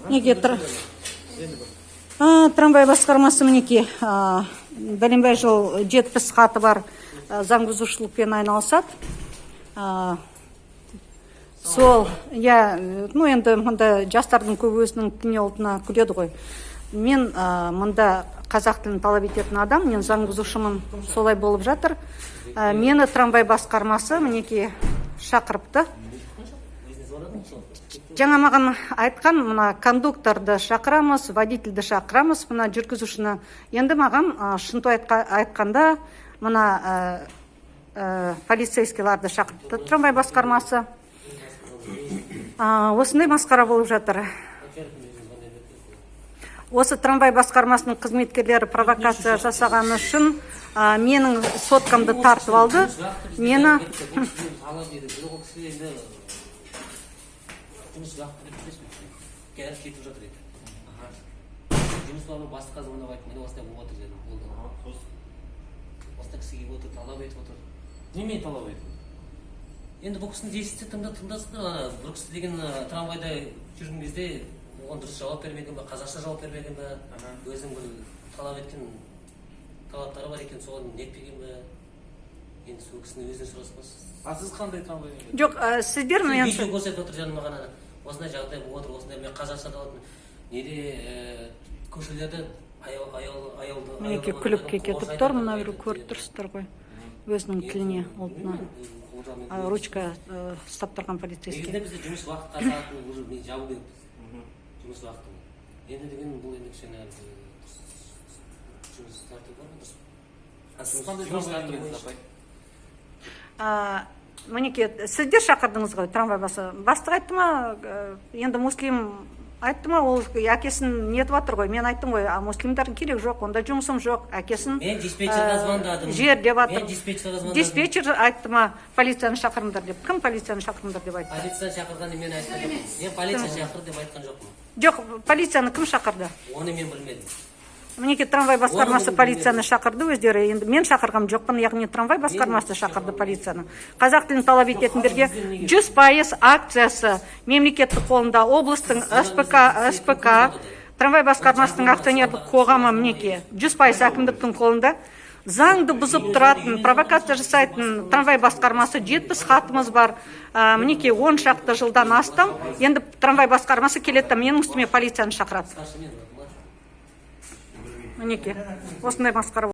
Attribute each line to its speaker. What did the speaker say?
Speaker 1: Неге трамвай басқармасы, мінекей, бәленбай жыл 70 хаты бар, заң бұзушылықпен айналысады. Сол, иә, ну енді мында жастардың көбі өзінің тіліне, ұлтына күледі ғой. Мен мында қазақ тілін талап ететін адам, мен заң бұзушымын, солай болып жатыр. Мені трамвай басқармасы, мінекей, шақырыпты. Жаңа маған айтқан: мына кондукторды шақырамыз, водительді шақырамыз, мына жүргізушіні. Енді маған, шынту айтқанда, мына полицейскийларды шақыртты трамвай басқармасы. Осындай масқара болып жатыр. Осы трамвай басқармасының қызметкерлері провокация жасағаны үшін менің соткамды тартып алды мені.
Speaker 2: Талап еді, бірақ ол кісі енді жұмыс уақыты деп білесің, келіп кетіп жатыр еді. Аха, жұмыс бабы бастыққа звондап айттым: міне, осындай болып отыр дедім. Болды, осындай кісі келіп отыр, талап етіп отыр.
Speaker 3: Немен талап ету?
Speaker 2: Енді бұл кісіні естісе, тыңда, тыңдасын. Ана бір кісі деген трамвайда жүрген кезде оған дұрыс жауап бермеген ба, қазақша жауап бермеген ба, өзінің бір талап еткен талаптары бар екен, соны нетпеген ба, енді сол кісінің өзінен сұрасаңыз.
Speaker 3: А сіз қандай трамваймен?
Speaker 1: Жоқ, сіздер мен
Speaker 2: Видео көрсетіп отыр жаңа маған: ана осындай жағдай болып отыр, осындай. Мен қазақша да неде, көшелерде аяу аяу аяулы
Speaker 1: Мінекей, күліп кетіп тұр мына біреу, көріп тұрсыздар ғой, өзінің тіліне, ұлтына. Ручка ұстап тұрған полицейский.
Speaker 2: Негізінде бізде жұмыс уақытқа сағатын уже мен жабу керекпіз жұмыс уақытын. Енді деген бұл енді кішкене дұрыс жұмыс тәртібі бар ғой, дұрыс.
Speaker 3: А сіз қандай
Speaker 2: Жұмыс
Speaker 3: трамваймен
Speaker 2: тәртібі
Speaker 3: келдіңіз,
Speaker 2: бойынша.
Speaker 3: апай?
Speaker 1: Мінекей, сіздер шақырдыңыз ғой трамвай бастық айтты ма, енді Муслим айтты ма, ол әкесін нетіп жатыр ғой. Мен айттым ғой, а муслимдардың керек жоқ, онда жұмысым жоқ, әкесін
Speaker 2: Мен диспетчерға звондадым.
Speaker 1: Жер деп жатыр.
Speaker 2: Мен диспетчерға звондадым.
Speaker 1: Диспетчер айтты ма, полицияны шақырыңдар деп? Кім полицияны шақырыңдар деп айтты?
Speaker 2: Полиция шақырғанды мен айтқан жоқпын. Мен полиция шақыр деп айтқан жоқпын.
Speaker 1: Жоқ, полицияны кім шақырды?
Speaker 2: Оны мен білмедім.
Speaker 1: Мінекей, трамвай басқармасы
Speaker 2: Оны мен
Speaker 1: полицияны шақырды өздері. Енді мен шақырған жоқпын, яғни трамвай басқармасы шақырды полицияны. Қазақ тілін талап ететіндерге 100% акциясы мемлекеттік қолында, облыстың СПК, СПК трамвай басқармасының акционерлік қоғамы, мінекей, 100% әкімдіктің қолында. Заңды бұзып тұратын, провокация жасайтын трамвай басқармасы, 70 хатымыз бар, мінекей, 10 шақты жылдан астам. Енді трамвай басқармасы келеді да, менің үстіме полицияны шақырады.
Speaker 2: Старший мен.
Speaker 1: Мінекей, осындай масқара.